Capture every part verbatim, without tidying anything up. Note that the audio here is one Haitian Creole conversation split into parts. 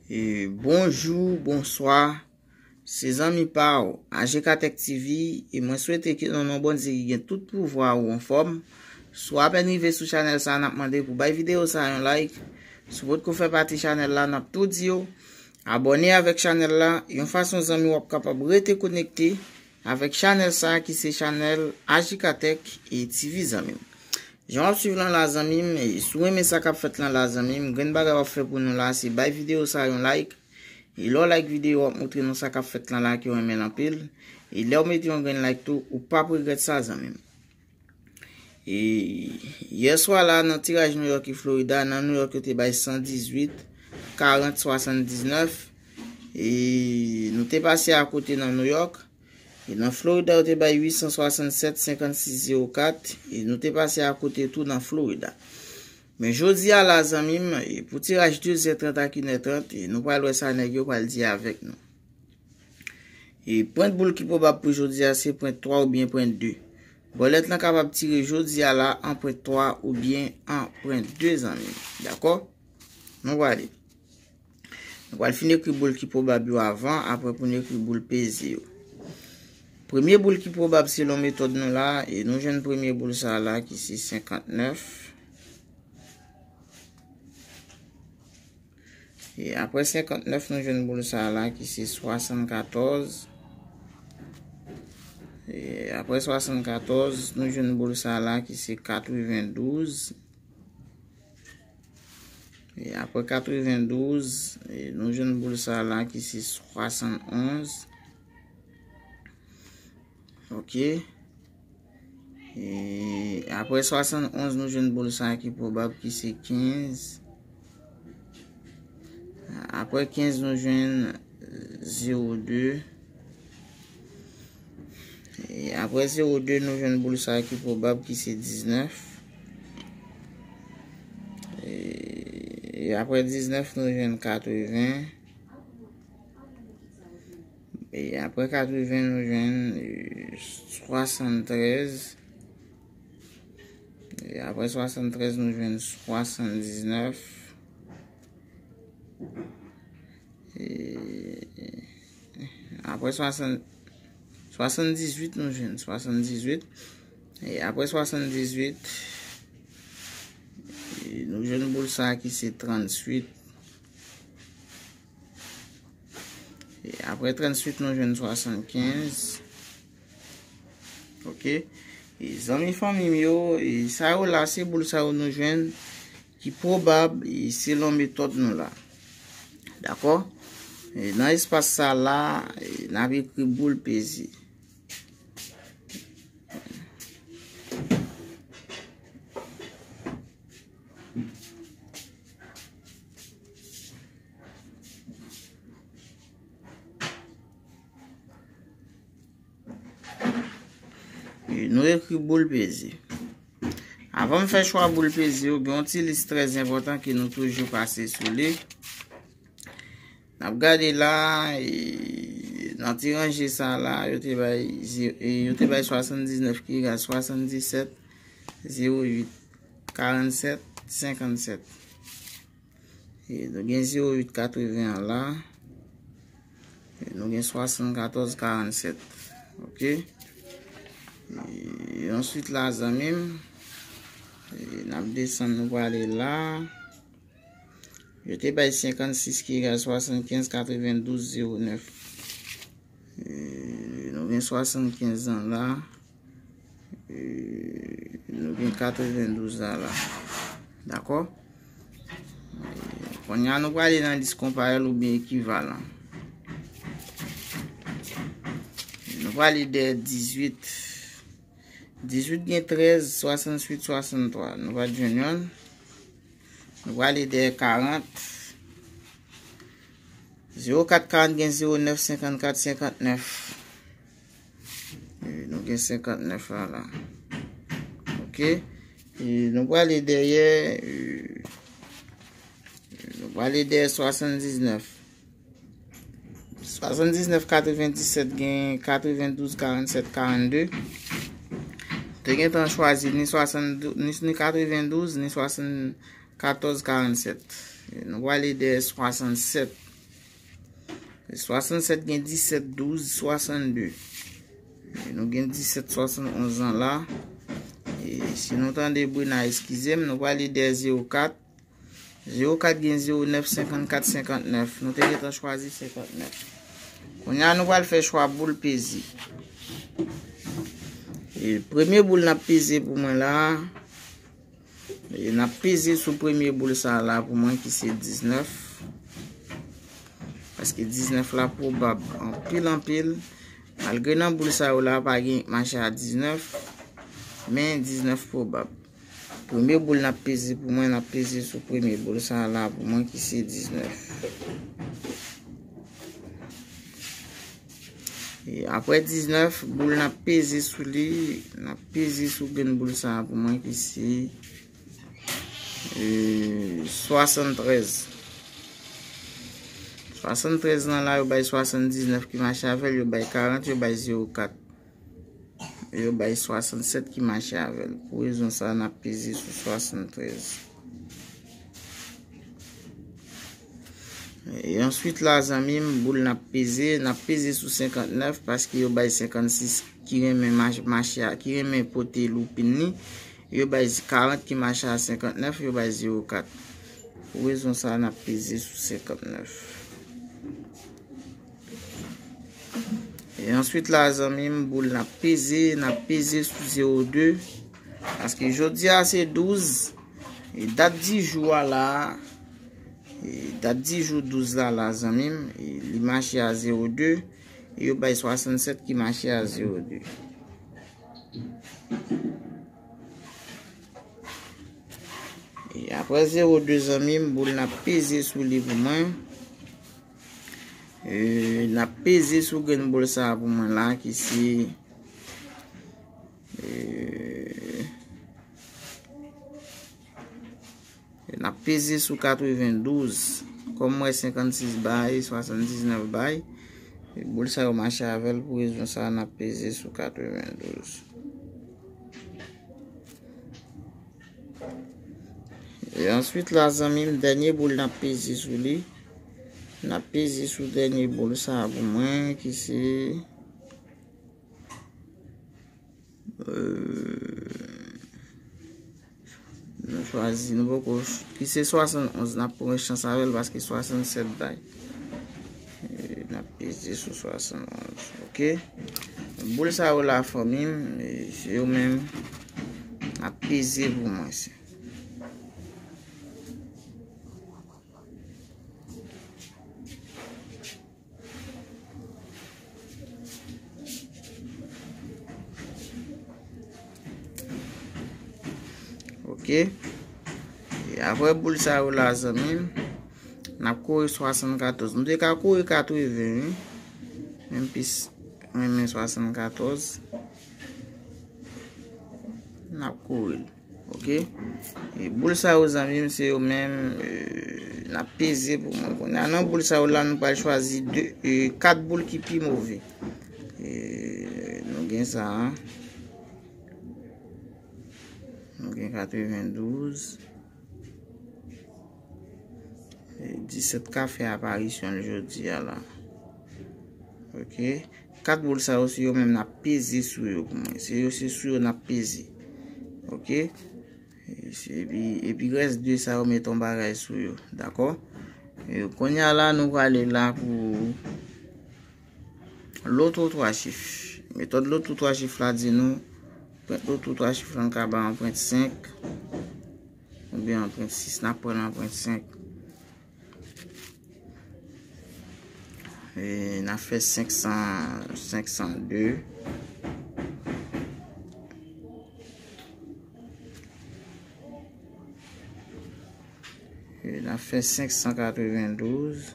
E bonjou, bonswa. Se zanmi pa w, A J K Tech T V, e mwen swete ke nan non Bondye ki gen tout pouvwa ou anfòm. Si w apèn rive sou chanèl sa, n ap mande pou bay videyo sa yon like. Si w potko fè pati chanèl la, n ap tou di w abòne avèk chanèl la. Yon fason zanmi w ap kapab rete konekte avèk chanèl sa ki se chanèl A J K Tech e T V zanmi m. Jan w ap swiv lan la zanmi m, e si w renmen sa k ap fèt lan la zanmi m, grenn bagay w ap fè pou nou la se bay videyo sa yon like. E lè w like videyo w ap montre nou sa k ap fèt lan la ke w renmen l anpil. E lè w mete yon grenn like tou, ou p ap regrèt sa zanmi m. E yè swa la nan tiraj New York e Florida, nan New York yo te bay san dizuit, karant, swasanndiznèf. E nou te pase akote nan New York. E nan Florida, yo te bay uit san swasannsèt, senkannsis, zewo kat. E nou te pase akote tou nan Florida. Men jodi a la, zanmi m, e pou tiraj de zè trant ak inè trant, e nou pral wè sa nèg yo pral di avèk nou. E pwent boul ki pwobab pou jodi a, se pwent twa oubyen pwent de. Bòlèt lan kapab tire jodi a la an pwent twa oubyen an pwent de, zanmi m. Dakò? Nou prale. Nou pral fin ekri boul ki pwobab yo avan, apre pou n ekri boul peze yo. Premye boul ki pwobab selon metòd nou la, e nou jwenn premye boul sa la ki se senkantnèf. E apre senkantnèf, nou jwenn boul sa la ki se swasannkatòz. E apre swasannkatòz, nou jwenn boul sa la ki se katrevendouz. E apre katrevendouz, e nou jwenn boul sa la ki se swasannonz. Ok. E apre swasannonz, nou jwenn boul sa ki pwobab ki se kenz. Apre kenz, nou jwenn zewo de. E apre zewo de, nou jwenn boul sa ki pwobab ki se diznèf. E, e apre diznèf, nou jwenn katreven. E apre katreven, nou jwenn, e, swasanntrèz. E apre swasanntrèz, nou jwenn swasanndiznèf. E apre swasann, swasanndizuit, nou jwenn swasanndizuit. E apre swasanndizuit, e nou jwenn boul sa ki se tranntuit. E apre tranntuit, nou jwenn swasannkenz. Ok. E zanmi fanmi m yo, e sa yo la, se boul sa yo nou jwenn ki pwobab, e selon metòd nou la. Dakò? E nan espas sa la, e n ap ekri boul peze. E nou ekri boul peze. Avan m fè chwa boul peze yo, gen yon ti lis trè enpòtan ke nou toujou pase sou li. N ap gade la, e, nan ti ranje sa la, yo te bay ze-, e, yo te bay swasanndiznèf ki egal swasanndisèt, zewo uit, karannsèt, senkannsèt. E nou gen zewo uit katreven an la. E nou gen swasannkatòz karannsèt. Ok. E answit la, zanmi m, e n ap desann, nou prale la. Yo te bay senkannsis ki egal swasannkenz katrevendouz zewo nèf. E nou gen swasannkenz an la. E nou gen katrevendouz an la. Dakò? E kounye a, nou prale nan lis konparèl oubyen ekivalan. Nou prale dèyè dizuit. Dizuit gen trèz, swasanntuit, swasanntwa. Nou pa t jwenn yonn. Nou prale dèyè karant. Zewo kat karant gen zewo nèf senkannkat senkannèf. E nou gen senkannèf la la. Ok. E nou prale dèyè, e, nou prale dèyè swasanndiznèf. Swasanndiznèf katrevendisèt gen katrevendouz karannsèt karannde. Te gentan chwazi ni swasanndouz, ni, ni katrevendouz, ni swasann katòz karannsèt. Nou prale dèyè swasannsèt. Swasannsèt gen disèt, douz, swasannde. E nou gen disèt, swasannonz an la. E si nou tande bri nan, eskize m, nou prale dèyè zewo kat. Zewo kat gen zewo nèf, senkannkat, senkannèf. Nou te gentan chwazi senkannèf. Kounye a, nou pral fè chwa boul peze. E premye boul n ap peze pou mwen la, e n ap peze sou premye boul sa a la pou mwen ki se diznèf. Paske diznèf la pwobab anpil, anpil. Malgre nan boul sa yo la, pa gen mache a diznèf, men diznèf pwobab. Premye boul n ap peze pou mwen, n ap peze sou premye boul sa a la pou mwen ki se diznèf. E apre diznèf, boul n ap peze sou li, n ap peze sou grenn boul sa a pou mwen ki se, e, swasanntrèz. Swasanntrèz lan la, yo bay swasanndiznèf ki mache avè l, yo bay karant, yo bay zewo kat. Yo bay swasannsèt ki mache avè l. Pou rezon sa a, n ap peze sou swasantrèz. E answit la, zanmi m, boul n ap peze, n ap peze sou senkantnèf, paske yo bay senkannsis ki renmen mach-, mache a, ki renmen pote loupin li. Yo bay karant ki mache a senkantnèf, yo bay zewo kat. Pou rezon sa a, n ap peze sou senkantnèf. E answit la, zanmi m, boul n ap peze, n ap peze sou zewo de. Paske jodi a se douz. E dat di jou a la, e dat di jou douz la la, zanmi m, e li mache a zewo de. E yo bay swasannsèt ki mache a zewo de. E apre zewo de, zanmi m, boul n ap peze sou li pou mwen. E n ap peze sou grenn boul sa a pou mwen la, ki se, e, n ap peze sou katrevendouz. Kòm m wè senkannsis bay, swasanndiznèf bay, e boul sa yo mache avè l, pou rezon sa a, n ap peze sou katrevendouz. E answit la, zanmi m, dènye boul n ap peze sou li. N ap peze sou dènye boul sa a pou mwen, ki se, euh, nou chwazi, nou poko ch-, ki se swasannonz, n ap pran chans avè l paske swasannsèt bay. E n ap peze sou swasannonz, oke? Boul sa yo la, fanmi m, e se yo menm n ap peze pou mwen, se. Oke. E apre boul sa yo la, zanmi m, n ap kore swasannkatòz. Nou te ka kore katreven, wi. Menm plis, mwen renmen swasannkatòz. N ap kore l. Oke? E boul sa yo, zanmi m, se yo menm, e, n ap peze pou mwen. Kounye a, nan boul sa yo la, nou pral chwazi de, e, kat boul ki pi move. E, nou gen sa a. Nou gen katrevendouz. E, disèt ka fè aparisyon l jodi a la. Oke. Kat boul sa yo, se yo menm n ap peze sou yo pou mwen. Se yo, se sou yo n ap peze. Oke. E, se, epi, epi rès de sa yo, met yon bagay sou yo. Dakò? E, kounye a la, nou prale la pou loto twa chif. Metòd loto twa chif la di nou, pwent loto twa chif la, n ka ba yon pwent senk. Oubyen yon pwent sis, n ap pran yon pwent senk. E n ap fè senk san, senk san de. E n ap fè senk san katrevendouz.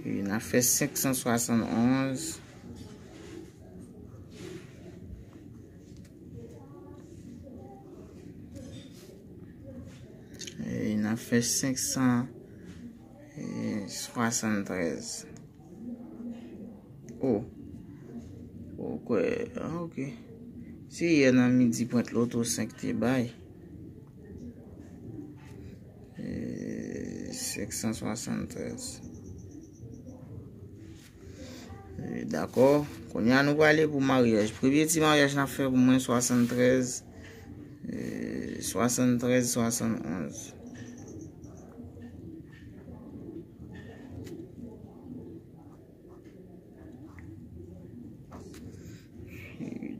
E n ap fè senk san swasannonz. E n ap fè senk san swasanntrèz. O. Ou kwè, ah, oke. Se yè nan midi pwent loto senk te bay. Senk san swasann trèz. E, dakò. Kounye a nou prale pou maryaj. Premye ti maryaj n ap fè pou mwen, swasann trèz, e, swasann trèz, swasann onz.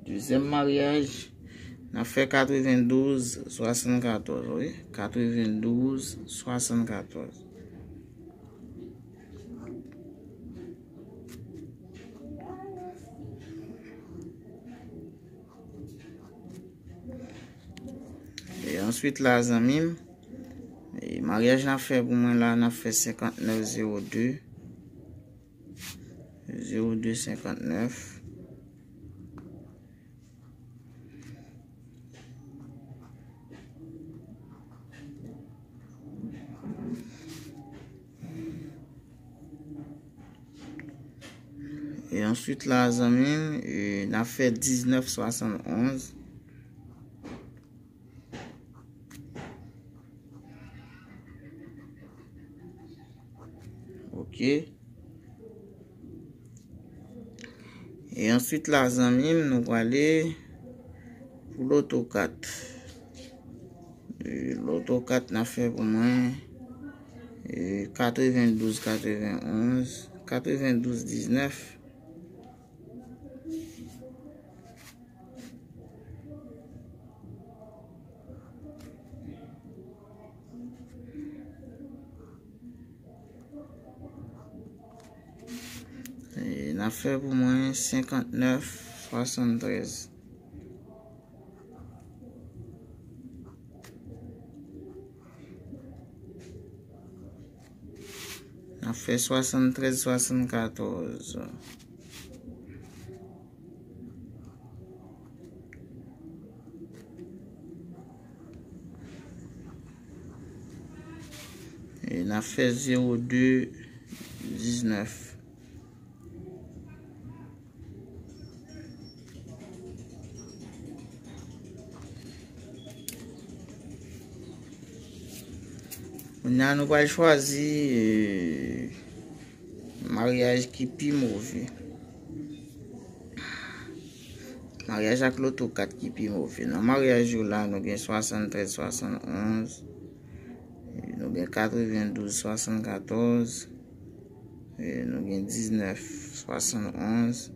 Dezyèm maryaj, n ap fè katrevendouz swasann katòz, wi. Katrevendouz swasann katòz. E answit la, zanmi m, e maryaj n ap fè pou mwen la, n ap fè senkantnèf zewo de. Zewo de senkantnèf. E answit la, zanmi m, e, n ap fè diznèf swasann onz. Ok. E answit la, zanmi m, nou prale pou loto kat. E loto kat n ap fè pou mwen, e katrevendouz katrevenonz, katrevendouz diznèf. E n ap fè pou mwen senkantnèf swasann trèz. N ap fè swasann trèz swasann katòz. E n ap fè zewo de diznèf. Kounye a nou pral chwazi, e, maryaj ki pi move. Maryaj ak loto kat ki pi move. Nan maryaj yo la, nou gen swasann trèz swasann onz, nou gen katrevendouz swasann katòz, e, nou gen diznèf swasann onz.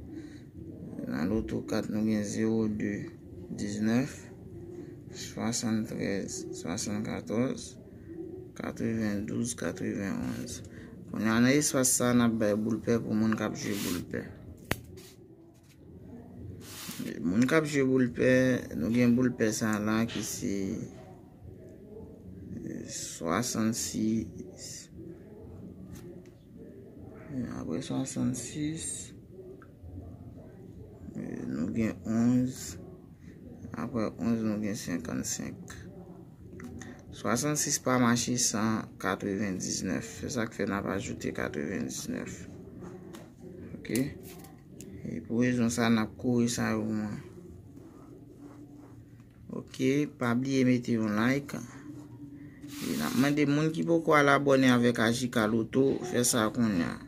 Nan loto kat, nou gen zewo de diznèf, swasann trèz swasann katòz, katrevendouz katrevenonz. Kounye a, nan espas sa, n ap bay boul pè pou moun k ap jwe boul pè. Moun k ap jwe boul pè, nou gen boul pè sa la ki se, e, swasannsis. Apre swasannsis, e, nou gen onz. Apre onz, nou gen senkannsenk. Swasannsis pa mache san katrevendiznèf. Se sa k fè n ap ajoute katrevendiznèf. Ok. E pou rezon sa, n ap kore sa yo pou mwen. Ok, pa bliye mete yon like. E n ap mande moun ki poko al abòne avèk A J K Loto, fè sa kounye a.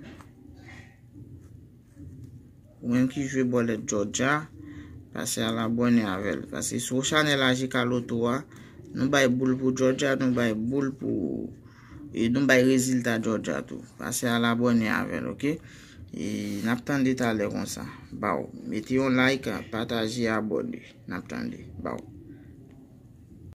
Ou menm ki jwe bòlèt Georgia, pase al abòne avè l. Paske sou chanèl A J K Loto a, nou bay boul pou Georgia, nou bay boul pou, e nou bay rezilta Georgia tou. Pase al abòne avè l, ok? E n ap tande talè konsa. Baw, mete yon like, pataje, abòne. N ap tande. Baw.